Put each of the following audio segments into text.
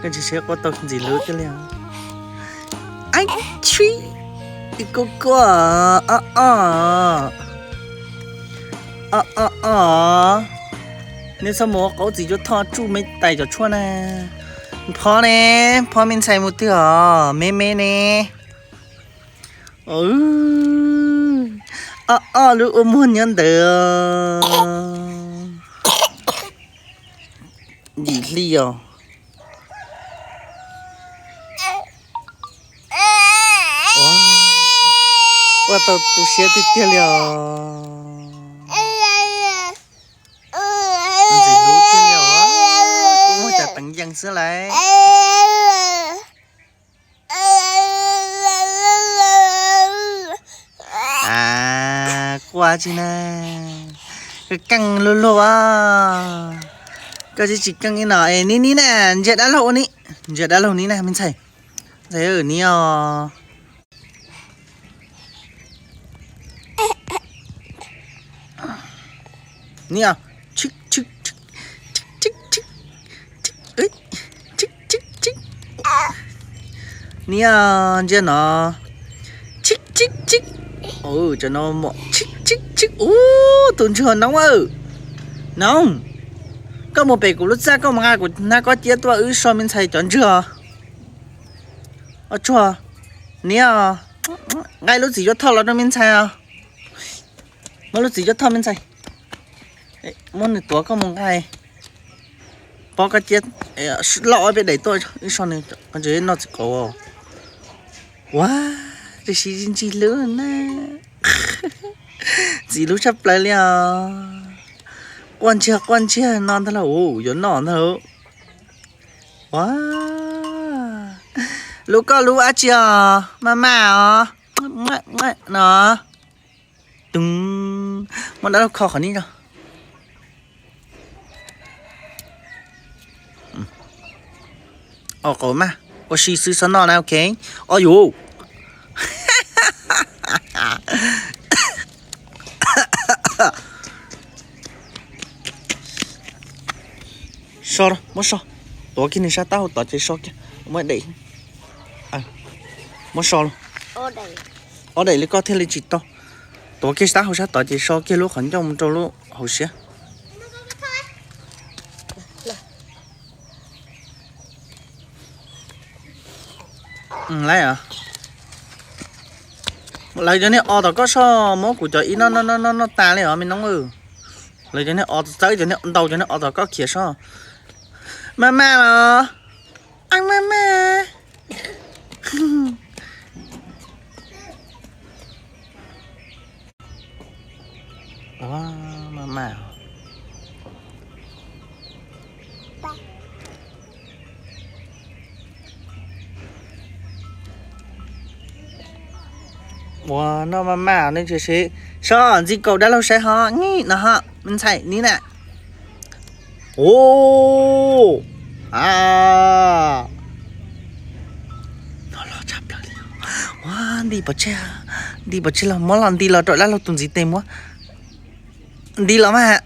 Tsis seb quaj tau ntxim hlub tiag li. Ab tsi, koj koj, o o, o o o. Nej txhob mus ua qauv txiv cuab thoj tsuj me tais cov tshuaj na. Phob ne, phob me ntxhais mus twg os, me me ne. O o, lub ua muag nyob ntawd. Yim hli os. Ua tau tu siab tiag tiag li os. Ntxim hlub tiag li os. Kuj muaj cov teev yees xwb lauj. A, quaj tsi na. Koj keej luag luag as. Koj tsis tsis keej ib no es nib nib na, ntsia dab laug ua nib, ntsia dab laug nib na me ntxhais. Ntxhais nib os. Nib os. Nib os, ntsia no. Tsib tsib tsib. Ub, tus ntswg noob aw. Noob, koj mus pem kuv lub txaj koj mus nqa kuv hnab kob ciab tuaj wb so me ntxhais cov ntswg os. Os tsuag, nib os, nqa lub txiv cuab thoj los rau me ntxhais os. Muab lub txiv cuab thoj me ntxhais. Muab nws tuav koj mus nqa. Pob kob ciab loj ob peb daim tuaj wb so nws noj txiv qaub. Ua, tsis sib ntsis hlub na. Ntxim hlub tshaj plaws li os. Quaj ntsiag quaj ntsiag no ntag lauj, yuav noj ntag lauj. Ua, lub koj lub dab tsi os, maj maj os. No. Muab dab laug kho qhov nib no. Os, qaum mas ua si xwb, xob noj na, ok. Os yus. So, muab so. Tuav kiag nws sab taub hau tod ces so kiag. Muab daim. Muab so los. Ob daim li koj thiaj li tsis tau. Tuav kiag sab hauv sab tod ces so kiag lub qhov ncauj mus rau lub hauv siab. Lawv cov niag os tom koj soj muab kuv cov ib noj noj noj noj tas li os me noob. Lawv cov niag os txawb cov niag ntau cov niag os tom koj khiav soj. Maj maj los. Maj maj. Maj maj. Ua noj maj maj nej tsis sib. Soj ntxiv kaum dab laug saib ho nib no ho me ntxhais nib na. Ua, a, noj loj tshaj plaws li. Ua, nti pov tseg, nti pov tseg los muab los nti los rau dab laug tus ntxiv tes muab. Nti los mas,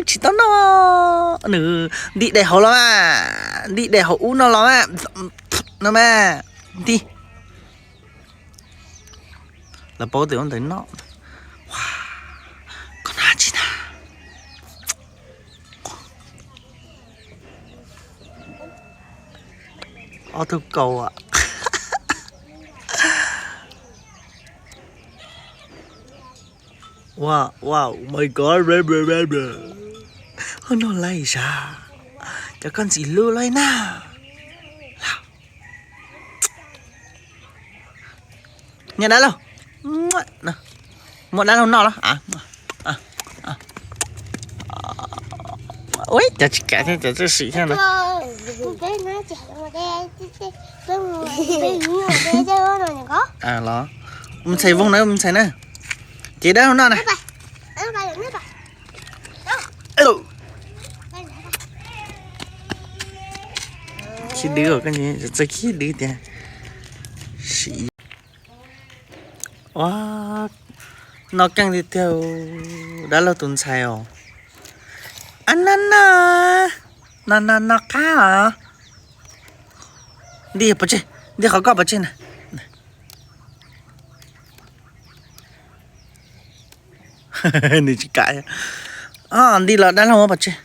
tsis tau noj. Nws nti daim hauv los mas, nti daim hauv ub no los mas. No mas, nti. Lawv paub tias ua ntawd noj. Koj noj tsis tag. Ob tug kaus. Wow, wow, my God. Ho noj lais sav. Cov koj ntxim hlub loj na. Nyiam dab laug. Muab dab laug noj los. Ua cas tsis kam thiab, cov txawj sim thiab na. Los, mus ntxhais voog na, mus ntxhais na. Ces dab laug noj na. Khib dwb, txawj khib dwb tiag. Sim. Ua, noj keej tiag tiag dab laug tus ntxhais os. A, no no, no no no qab os. Nti pov tseg, nti qhov koj pov tseg na. Nws tsis kam. Nti los dab laug pov tseg.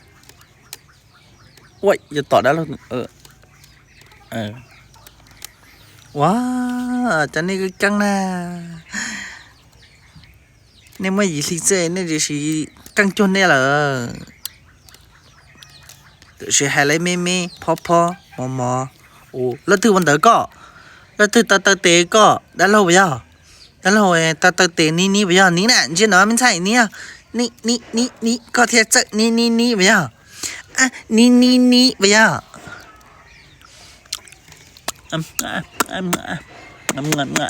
Ua yuav tom dab laug. Ua, cov nej keej na. Nej muaj yim hli xwb nej tiam sis keej cuag nej lawm. Tiam sis hais lawv me me phob phob mos mos. Leej twg ua ntawd koj? Leej twg taw taw tes koj? Dab laug puas yog? Dab laug taw taw tes ni ni puas yog? Ni na, ntsia no me ntxhais ni, ni ni ni ni, koj thiaj txawj ni ni ni puas yog? Ni ni ni puas yog?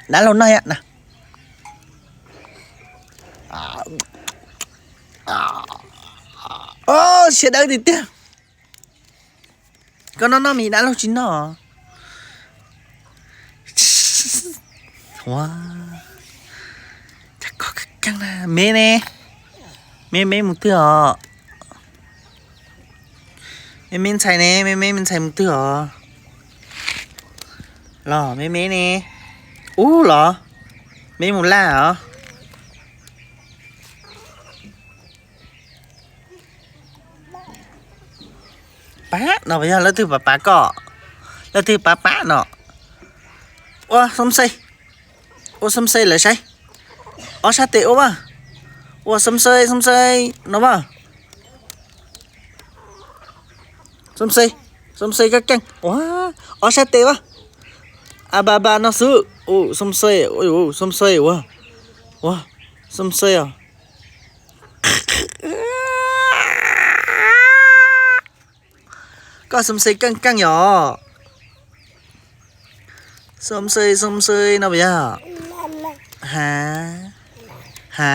Dab laug noj na. Siab dawb tiag tiag. Koj noj noj mis, dab laug tsis noj. Me ne, me me mus twg os? Me me ntxhais ne, me me me ntxhais mus twg os? Los me me ne. Ub los, me mus laj os. Pab no puas yog leej twg pab pab koj? Leej twg pab pab no? Ua xom xej, ua xom xej lawv saib. Ob sab tes ua mas. Ua xom xej xom xej no mas. Xom xej, xom xej koj keej ua. Ob sab tes ua. A ba ba no xwb. Ua xom xej, xom xej ua. Ua xom xej os. Koj xom xej keej keej yom. Xom xej xom xej no puas yog? Ha, ha.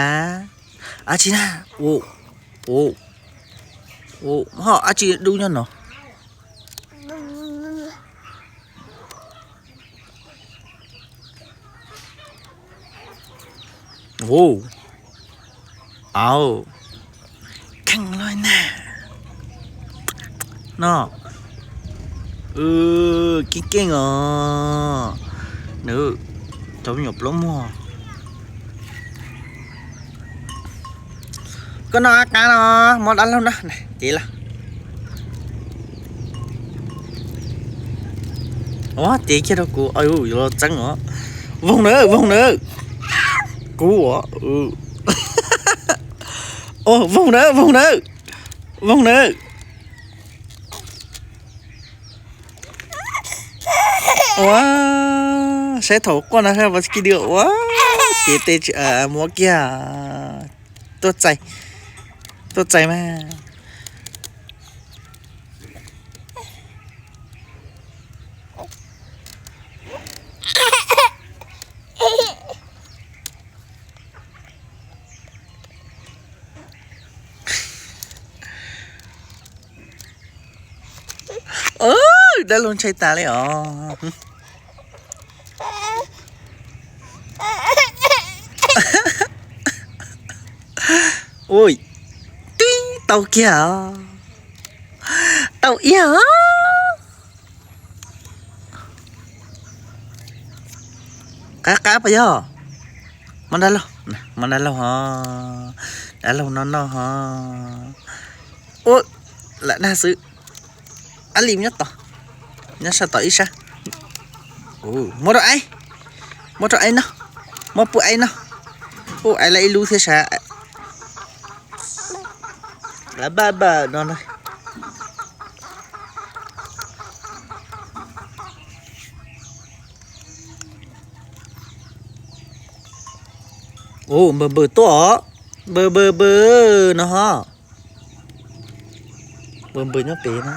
Ab tsi na. Ua, ua, ua ho ab tsi dub nyob no. Au, kheej loj na. No, keej keej os. Nws cov me nyuam plaub muag. Koj noj qab no, muab dab laug no cev los. Ua cev kiag rau kuv, yuav los txeeb os. Voog na, voog na. Kuv, voog na, voog na, voog na. Ua, saib thaum quaj no saib puas tsis kiv dw ua. Cev tes muab kiag. Tuaj txais, tuaj txais mas. Dab laug ntshai tas li os. Ui, twb tau kiag os. Tau iab os. Qab qab puas yog? Muab dab laug, muab dab laug ho, dab laug noj noj ho. Ua, lam dag xwb. Ab li nyob tod, nyob sab tod ib sab. Muab rau aib, muab rau aib noj, muab pub aib noj. Pub aib lawv ib lub thiab sas. Baj baj no na. Npawg npawg tuaj os, npawg npawg npawg no ho. Npawg npawg nyob pem no.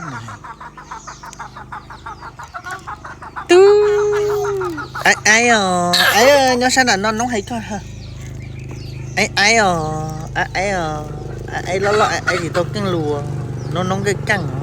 Tub, aib aib os, aib nyob sab nram no noob hais koj. Aib aib os, aib aib os, aib aib loj loj aib aib tsis tau keej lus, noob noob keej keej os.